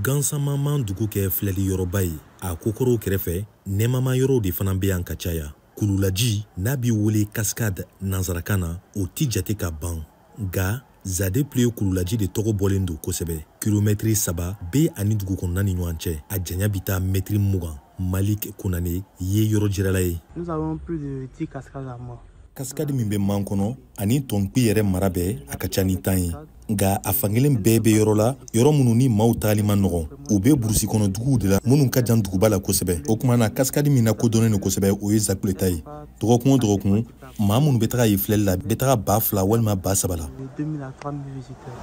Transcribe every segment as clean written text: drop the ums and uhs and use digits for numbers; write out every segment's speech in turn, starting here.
Gansan ma dugu kɛ filɛli yɔrɔba ye. A kokɔrɔw kɛrɛfɛ, nɛɛmama yɔrɔw de fana bɛ yan ka caya. Kululaji n'a b'i wele cascade nansarakan na, o ti jate ka ban. Nka Zadépluie kululaji de tɔgɔ bɔlen don kosɛbɛ. Kilomɛtiri 3 bɛ ani dugu kɔnɔna ni ɲɔgɔn cɛ. A janya bɛ taa mɛtiri 20. Malik Konane ye yɔrɔ jirala ye. Nous avons plus de 10 cascades à moi. Cascade min bɛ Man kɔnɔ ani Tɔnkpi yɛrɛ mara bɛɛ, a ka ca ni 10 ye. Nka a fankelen bɛɛ bɛ yɔrɔ la, yɔrɔ minnu ni maaw taali man nɔgɔn. U bɛ burusi kɔnɔ duguw de la minnu ka jan duguba la kosɛbɛ. O tuma na cascade min lakodɔnnen don kosɛbɛ, o ye Zakule ta ye. Dɔgɔkun o dɔgɔkun, maa minnu bɛ taga yen filɛli la bɛ taga 2000 walima 3000 la. 2000 à 3000 visiteurs.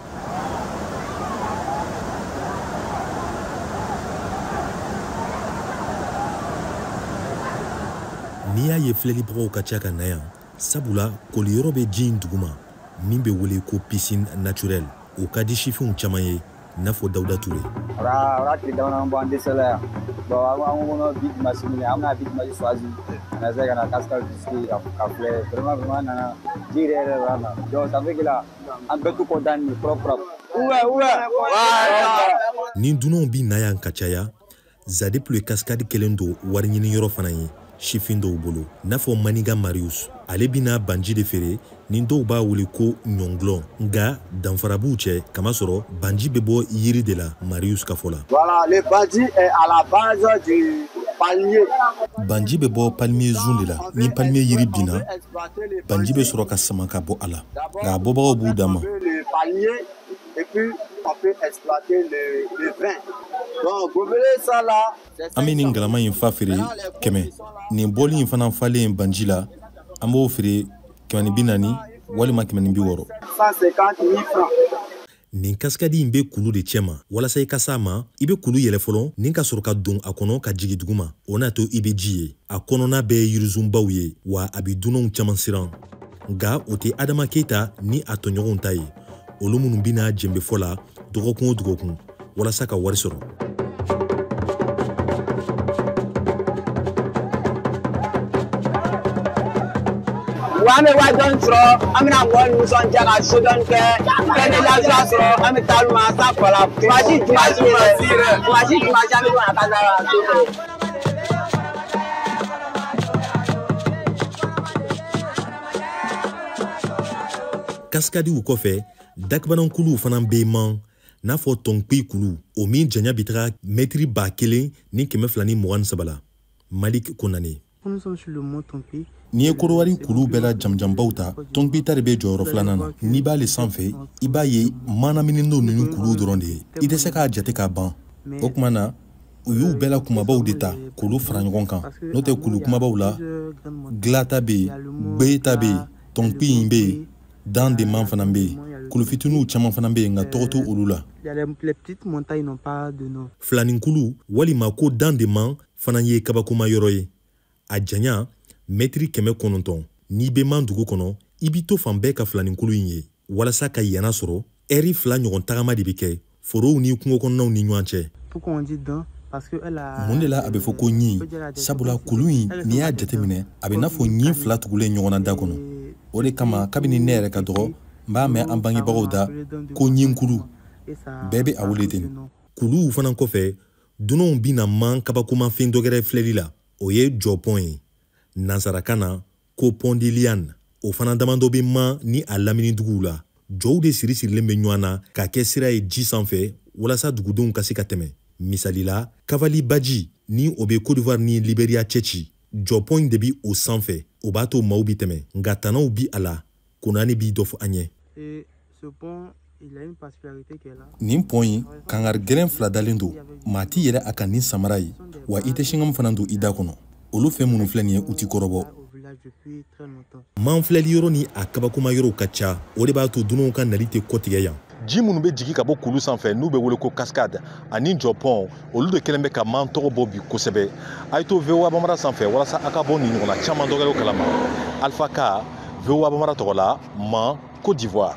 N'i y'a ye filɛlibagaw ka ca ka na yan, sabula koliyɔrɔ bɛ ji in duguma min bɛ wele ko piscine naturelle. O ka di sifinw caman ye, n'a fɔ Dawuda Ture. Ora tile damadɔ bɔ an dɛsɛla yan. Bon, an ko kɔnɔ bi dimanche minɛ, an bɛna bi dimanche choisi ka na se ka na cascade visiter ka filɛ. Vraiment, vraiment, an nana ji yɛrɛ yɛrɛ b'an na. Donc ça fait que là, an bɛɛ tout content ni propre propre. Ouais, ouais. Ni dunanw bi na yan ka caya, Zadépluie cascade kɛlen don wari ɲini yɔrɔ fana ye sifin dɔw bolo, n'a fɔ Maniga Marius. Ale bɛna banji de feere ni dɔw b'a wele ko ɲɔngulɔ, nka danfara b'u cɛ, kamasɔrɔ banji bɛ bɔ yiri de la Marius ka fɔ la. Voilà, le banji est à la base du palmier. Banji bɛ bɔ palmier zun de la. Ni palmier yiri binna, banji bɛ sɔrɔ ka sama ka bɔ a la, nka a bɔbagaw b'u dan ma. Le palmier, et puis on peut exploiter le vin. Donc, gobelet ça là, An bɛ nin galama in fa feere 100. Nin bɔli in fana falen banji la, an b'o feere 140 walima 160. 150 000 francs. Nin cascade in bɛ kulu de cɛma. Walasa i ka s'a ma, i bɛ kulu yɛlɛ fɔlɔ ni ka sɔrɔ ka don a kɔnɔ ka jigin duguma. O n'a to i bɛ ji ye. A kɔnɔna bɛɛ ye yirizunbaw ye, wa a bɛ dunanw caman siran. Nka o tɛ Adama Keyita ni a tɔɲɔgɔnw ta ye, olu minnu bɛna jenbefɔ la dɔgɔkun o dɔgɔkun walasa ka wari sɔrɔ. Wa an bɛ wari dɔɔni sɔrɔ, an bɛna mɔgɔw nisɔndiya ka so dɔɔni kɛ, fɛn bɛ lafiya sɔrɔ, an bɛ taa olu ma sa fɔla. Dimanche, dimanche yɛrɛ, dimanche, dimanche, an bɛ to ka taa la so kɔnɔ. Cascadiw kɔfɛ, dakabanankuluw fana bɛ Man, n'a fɔ Tɔnkpi kulu, o min janya bɛ taga mɛtiri 1223 la. Malik Konane. Nous sommes sur le mont Tonkpi. N'i ye Korowari kulu bɛɛ la jamujanbaw ta, Tɔnkpi ta de bɛ jɔyɔrɔ filanan na. N'i b'ale sanfɛ, i b'a ye manamininen don ni kulu dɔrɔn de ye. I tɛ se k'a jate k'a ban. O tuma na, u y'u bɛɛ la kumabaw de ta k'olu fara ɲɔgɔn kan. N'o tɛ kulu kumabaw la, Gila ta bɛ yen, Gbe ta bɛ yen, Tɔnkpi in bɛ yen, Dan de Man fana bɛ yen. Kulu fitininw caman fana bɛ yen, nka tɔgɔ t'olu la. Les petites montagnes n'ont pas de nom. Filaninkulu walima ko Dan de Man fana ye kabakoma yɔrɔ ye. A janya mɛtiri 900. N'i bɛ Man dugu kɔnɔ, i b'i to fan bɛɛ ka filaninkulu in ye. Walasa ka yana sɔrɔ, ɛri 2 ɲɔgɔn tagama de bɛ kɛ forow ni kungo kɔnɔnaw ni ɲɔgɔn cɛ. Pourquoi on dit dent? Parce que elle a Mun de la a bɛ fɔ ko ɲin? Sabula kulu in, n'i y'a jateminɛ, a bɛ n'a fɔ ɲin 2 tugulen ɲɔgɔn na da kɔnɔ. O de kama, kabini ne yɛrɛ ka dɔgɔ, n b'a mɛn an bangebagaw da ko ɲinkulu. Bɛɛ bɛ a wele ten. Kuluw fana kɔfɛ, dunanw bɛna Man kabakomafɛn dɔ wɛrɛ filɛli la. O ye jɔpɔn ye. Nansarakan na ko pont de liane. O fana damadɔ bɛ Man ni a lamini duguw la. Jɔw de siri sirilen bɛ ɲɔgɔn na ka kɛ sira ye ji sanfɛ walasa dugudenw ka se ka tɛmɛ. Misali la, Cavally Baji ni o bɛ Côte d'Ivoire ni Libéria cɛ ci, jɔpɔn in de bi o sanfɛ. O b'a to maaw bi tɛmɛ, nka tanaw bi a la. Konane b'i dɔ fɔ an ye. Et ce pont, il a une particularité qui est là. Nin pont in, kangari gɛlɛn 2 dalen don. Maa t'i yɛlɛ a kan ni samara ye, wa i tɛ singam fana don i da kɔnɔ. Olu fɛn minnu filɛ nin ye, u ti kɔrɔbɔ. Man filɛli yɔrɔ ni a kabakoma yɔrɔw ka ca. O de b'a to dunanw ka nali tɛ kɔtigɛ yan. Ji minnu bɛ jigin ka bɔ kulu sanfɛ n'u bɛ wele ko cascade ani jɔpɔn, olu de kɛlen bɛ ka Man tɔgɔ bɔ bi kosɛbɛ. A ye to VOA Bambara sanfɛ walasa a ka bɔ nin ɲɔgɔnna caman dɔ wɛrɛw kalama. Alpha Ka, VOA Bambara tɔgɔ la, Man, Côte d'Ivoire.